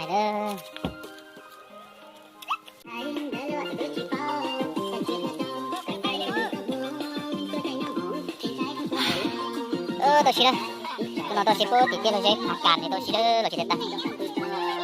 Hais na. Tau siv na. Tus no tau siv pub tim tiaj lug zeb, hav kas ne tau siv lawm los tsis tau tag.